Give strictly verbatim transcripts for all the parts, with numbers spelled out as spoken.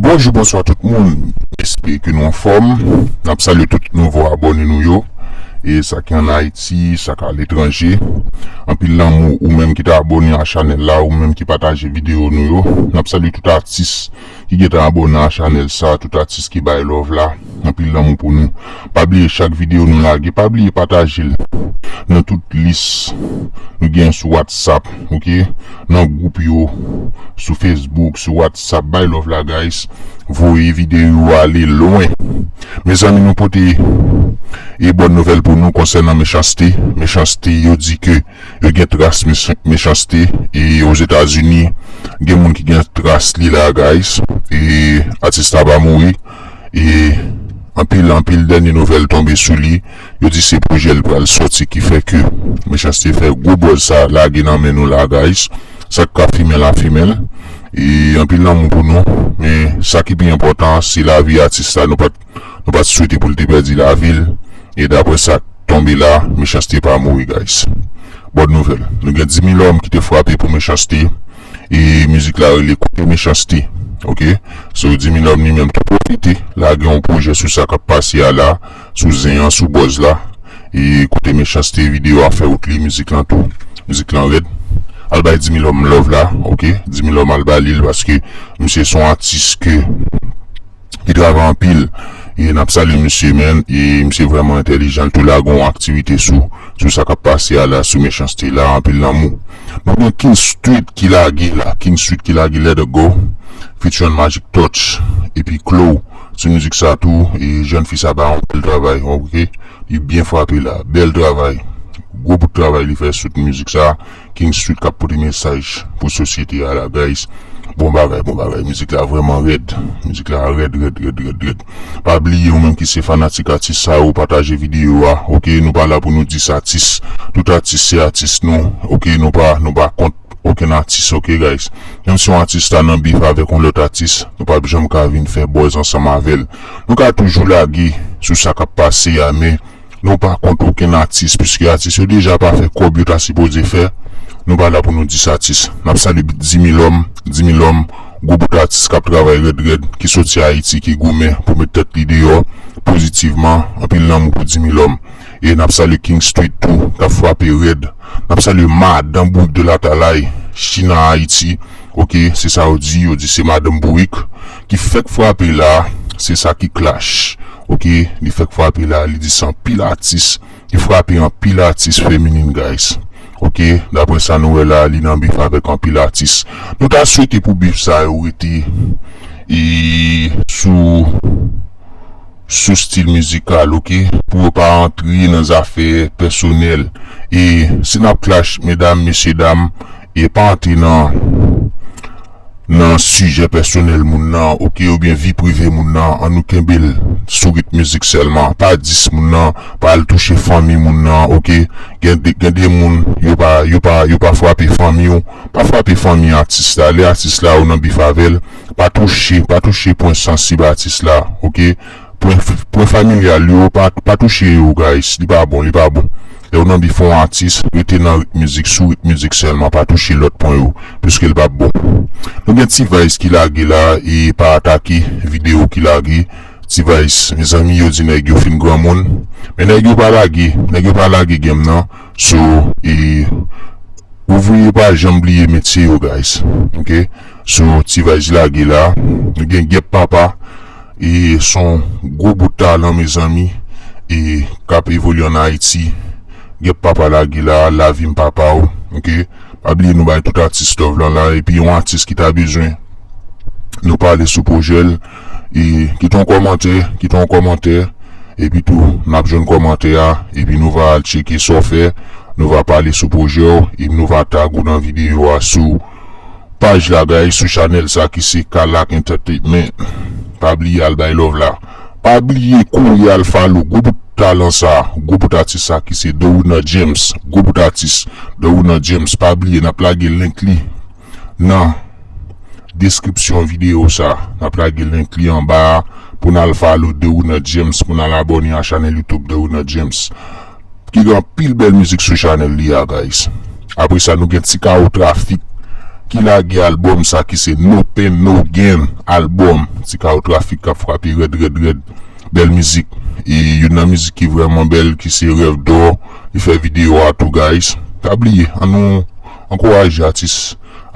Bonjou, bonswa tout moun. Espere ke nou anfòm. N ap salye tout nouvo abòne nou yo. E sa ki ann Ayiti, sa k aletranje. Anpil lanmou ou menm ki ta abòne a chanèl la, ou menm ki pataje videyo nou yo. N ap salye tout atis ki gentan abòne a chanèl sa, tout atis ki bay love la. Anpil lanmou pou nou. Pa bliye chak videyo nou lage, pa bliye pataje l nan tout lis nou gen sou WhatsApp, ok? Nan gwoup yo, sou Facebook, sou WhatsApp, bay love la, guys. Voye videyo ale lwen. Mezanmi, nou pote e bòn nouvèl pou nou konsènan Mechanste. Mechanste, yo di ke yo gen tras Mech-, Mechanste e Ozetazini. Gen moun ki gen tras li la, guys. E atis la pa mouri. E anpil, anpil dènye nouvèl tonbe sou li. Yo di se pwojè l pral sòti ki fè ke Mechanste fè gwo buzz sa lage nan men nou la, guys. Sa k ka fimen la, fimen l. E anpil lanmou pou nou. Men sa ki pi enpòtan, se lavi atis la. Nou pa t, nou pa t swete pou l te pèdi lavi l. E daprè sa k tonbe la, Mechanste pa mouri, guys. Bòn nouvèl. Nou gen Dimilòm ki te frape pou Mechanste. E mizik la rele Koute Mechanste. Ok? So, Dimilòm li menm tou pwofite lage yon pwojè sou sa k ap pase a la, sou zen an, sou buzz la. E Koute Mechanste, videyo a fè wout li, mizik lan tou. Mizik lan rèd. Al bay Dimilòm love la, ok? Dimilòm al ba li l paske misye se yon atis ke ki travay anpil. E n ap salye misye, man. E misye vrèman entèlijan. L tou lage yon aktivite sou, sou sa k ap pase a la, sou Mechanste la, anpil lanmou. Nou gen King Street ki lage la. King Street ki lage Let It Go, featuring Magic Touch, epi Clo. Sou mizik sa tou, e jèn fi sa ba yon bèl travay, ok? Li byen frape la. Bèl travay. Gwo bout travay li fè sou mizik sa. King Street k ap pote mesaj pou sosyete a la, guys. Bon bagay, bon bagay. Mizik la vrèman rèd. Mizik la rèd, rèd, rèd, rèd, rèd. Pa bliye, ou menm ki se fanatik atis sa, ou pataje videyo a, ok? Nou pa la pou nou dis atis. Tout atis se atis nou, ok? Nou pa, nou pa kont okenn atis, ok, guys? Menm si yon atis ta nan bif avèk yon lòt atis, nou p ap janm ka vin fè buzz ansanm avè l. Nou ka toujou lage sou sa k ap pase a, men nou pa kont okenn atis, piske atis yo deja pa fè kòb yo ta sipoze fè. Nou pa la pou nou dis atis. N ap salye Dimilòm, Dimilòm, gwo bout atis k ap travay rèd rèd, ki soti Ayiti, ki goumen pou met tèt li deyò pozitivman. Anpil lanmou pou Dimilòm. E n ap salye King Street tou, k ap frape rèd. N ap salye madanm Bourik de Latalay, China Ayiti. Ok, se sa yo di, yo di se madanm Bourik ki fèk frape la, se sa ki clash. Ok, li fèk frape la, li di se anpil atis, li frape anpil atis feminin, guys. Ok, daprè sa nou wè la, li nan bif avèk anpil atis. Nou ta swete pou bif sa yo rete e sou sou stil mizikal, ok? Pou yo pa antre nan zafè pèsonèl. E si n ap clash, medam, mesye dam, e pa antre nan, nan sijè pèsonèl moun nan, ok? Oubyen vi prive moun nan, an nou kenbe l sou rit mizik sèlman. Pa dis moun nan, pa al touche fanmi moun nan, ok? Gen de, gen de moun, yo pa, yo pa, yo pa frape fanmi w. Pa frape fanmi atis la. Lè atis la ou nan bif avè l, pa touche, pa touche pwen sansib atis la, ok? Pwen, pwen familyal yo, pa, pa touche yo, guys. Li pa bon, li pa bon. Lè w nan bif yon atis, rete nan rit mizik, sou rit mizik sèlman, pa touche lòt pwen yo, piske l p ap bon. Nou gen T-Vice ki lage la, e pa atake videyo ki lage. T-Vice, mezanmi, yo di nèg yo fin granmoun. Men nèg yo pa lage, nèg yo pa lage game nan. So, e, ouvriye pa janm bliye metye yo, guys. Ok? So, T-Vice lage la. Nou gen Gèp Papa. E se yon gwo bout talan, mezanmi. E k ap evolye ann Ayiti. Gèp Papa lage la, lavi m papa w. Ok? Pa bliye nou bay tout atis love lan la. Epi yon atis ki ta bezwen nou pale sou pwojè l. E kite yon kòmantè, kite yon kòmantè. Epi tou, n ap jwenn kòmantè a, epi nou va al tcheke sa w fè, nou va pale sou pwojè w, epi nou va tag ou nan videyo a sou paj la, guys, sou chanèl sa ki se Kalak Entertainment. Pa bliye al bay love la. Pa bliye kouri al follow gwo bout talan sa, gwo bout atis sa ki se Dorina James, gwo bout atis Dorina James. Pa bliye n ap lage link li nan deskripsyon videyo sa. N ap lage link li anba a pou n al follow Dorina James, pou n al abòne a chanèl YouTube Dorina James, ki gen anpil bèl mizik sou chanèl li a, guys. Apre sa, nou gen Ti Kawo Trafik ki lage albòm sa ki se No Pain No Gain albòm. Ti Kawo Trafik k ap frape rèd, rèd, rèd. Bèl mizik. E youn nan mizik ki vrèman bèl, ki se Rêve d'or, li fè videyo a tou, guys. Pa bliye, ann nou ankouraje atis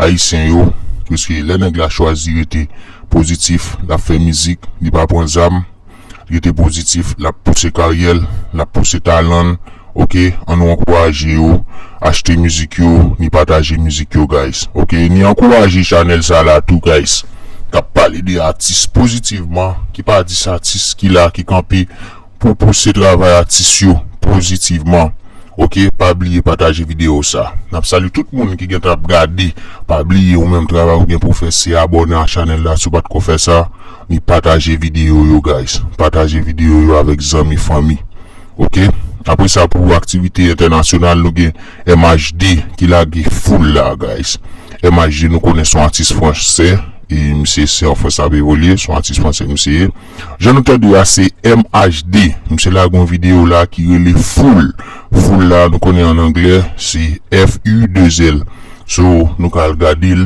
ayisyen yo, paske lè nèg la chwazi rete pozitif, l ap fè mizik, li pa pran zam, rete pozitif, l ap pouse karyè l, l ap pouse talan l. Oke, ann nou ankouraje yo, achte mizik yo, ni pataje mizik yo, guys. Oke, ni ankouraje chanèl sa la tou, guys. K ap pale de atis pozitivman, ki pa di sa atis ki la, ki kanpe pou pouse travay atis yo pozitivman. Oke, pa bliye pataje videyo sa. N ap salye tout moun ki gentan ap gade. Pa bliye ou menm travay ou gen pou fè se abòne a chanèl la si w pa t ko fè sa. Ni pataje videyo yo, guys. Pataje videyo yo avèk zanmi, fanmi. Oke? Apre sa, pou aktivite entènasyonal, nou gen M H D ki lage full la, guys. M H D nou konnen se yon atis fransè. E misye se an Frans ap evolye, se yon atis fransè misye ye. Jan nou tande a se M H D. Misye lage yon videyo la ki rele full. Full la, nou konnen an anglè, se F U deux L. So, nou ka al gade l.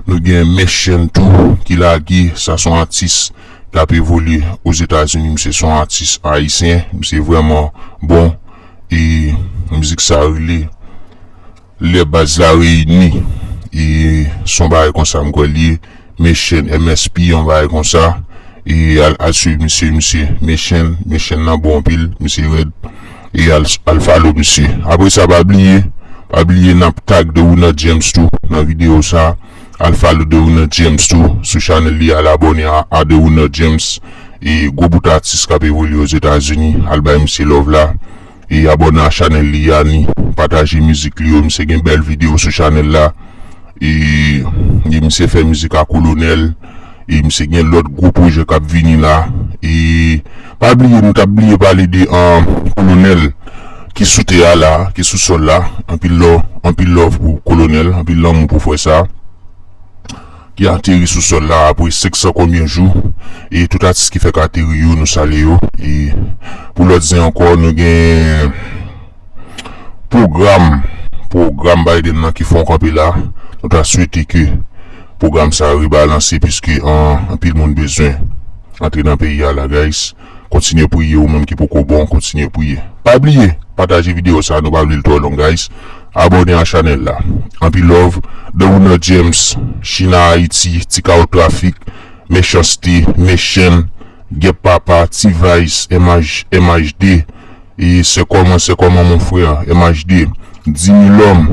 Nou gen Meshan tou ki lage, sa se yon atis k ap evolye Ozetazini. Misye se yon atis ayisyen, misye vrèman bon. E mizik sa rele Lè Baz La Reyini. E se yon bagay konsa m kwè l ye. Meshan, M S P, yon bagay konsa. E al, al swiv misye, misye Meshan, Meshan nan bon anpil, misye rèd. E al, al follow misye. Apre sa, pa bliye, pa bliye n ap tag The Winner James tou nan videyo sa. Al follow The Winner James tou sou chanèl li, al abòne a, a The Winner James. E gwo bout atis k ap evolye Ozetazini, al bay misye love la. E abòne a chanèl li a, ni pataje mizik li yo. Misye gen bèl videyo sou chanèl la. E, e misye fè mizik a Kolonèl. E misye gen lòt gwo pwojè k ap vini la. E pa bliye, nou t ap bliye pale de, um, Kolonèl ki sou tè a la, ki sou sòl la. Anpil love, anpil love pou Kolonèl, anpil lanmou pou frè sa ki ateri sou sòl la apre senk san konbyen jou. E tout atis ki fèk ateri yo, nou salye yo. E pou lòt zen ankò, nou gen pwogram, pwogram Biden nan ki fè yon kanpe la. Nou ta swete ke pwogram sa rebalanse, piske an, anpil moun bezwen antre nan peyi a la, guys. Kontinye priye, ou menm ki poko bon, kontinye priye. Pa bliye, pataje videyo sa, nou pa vle l twò long, guys. Abòne a chanèl la. Anpil love. The Winner James, China Haiti, Ti Kawo Trafik, Mechanste, Mechan, Gèp Papa, T-Vice, M H, M H D, e Se Kòman, Se Kòman Mon Frè, M H D, Dimi Lòm,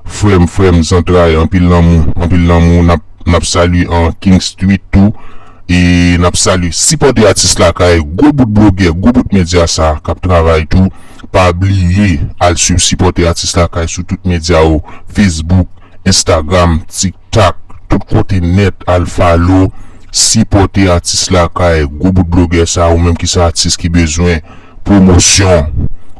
frè m, frè m, zantray, anpil lanmou, anpil lanmou, n ap, n ap salye an King Street tou, e n ap salye sipòtè atis lakay, gwo bout blogè, gwo bout medya sa k ap travay tou, pa bliye al swiv sipòtè atis lakay sou tout medya yo, Facebook, Instagram, TikTok, tout kote nèt, al follow, sipòte atis lakay, gwo bout blogè sa, ou menm ki se atis ki bezwen pwomosyon,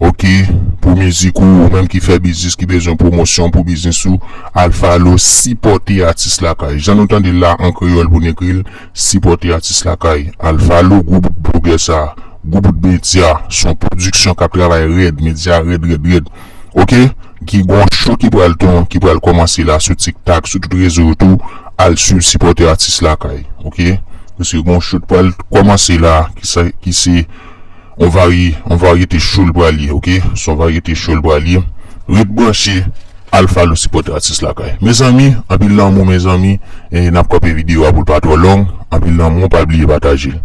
oke, pou mizik ou, ou menm ki fè biznis ki bezwen pwomosyon pou biznis ou, al follow, sipòte atis lakay. Jan nou tande l la an kreyòl pou n ekri l, sipòte atis lakay. Al follow gwo bout blogè sa, gwo bout medya, se yon pwodiksyon k ap travay rèd, medya rèd, rèd, rèd. Oke? Ki gon show ki pral ton, ki pral kòmanse la sou TikTok, sou tout rezo yo tou, al swiv sipòte atis lakay. Oke? Paske gon show pral kòmanse la, ki sa, ki se yon vari, yon varyete show l pral ye, oke? Se yon varyete show l pral ye. Ret branche, al follow sipòte atis lakay. Mezanmi, anpil lanmou, mezanmi, e n ap kanpe videyo a pou l pa twò long. Anpil lanmou, pa bliye pataje l.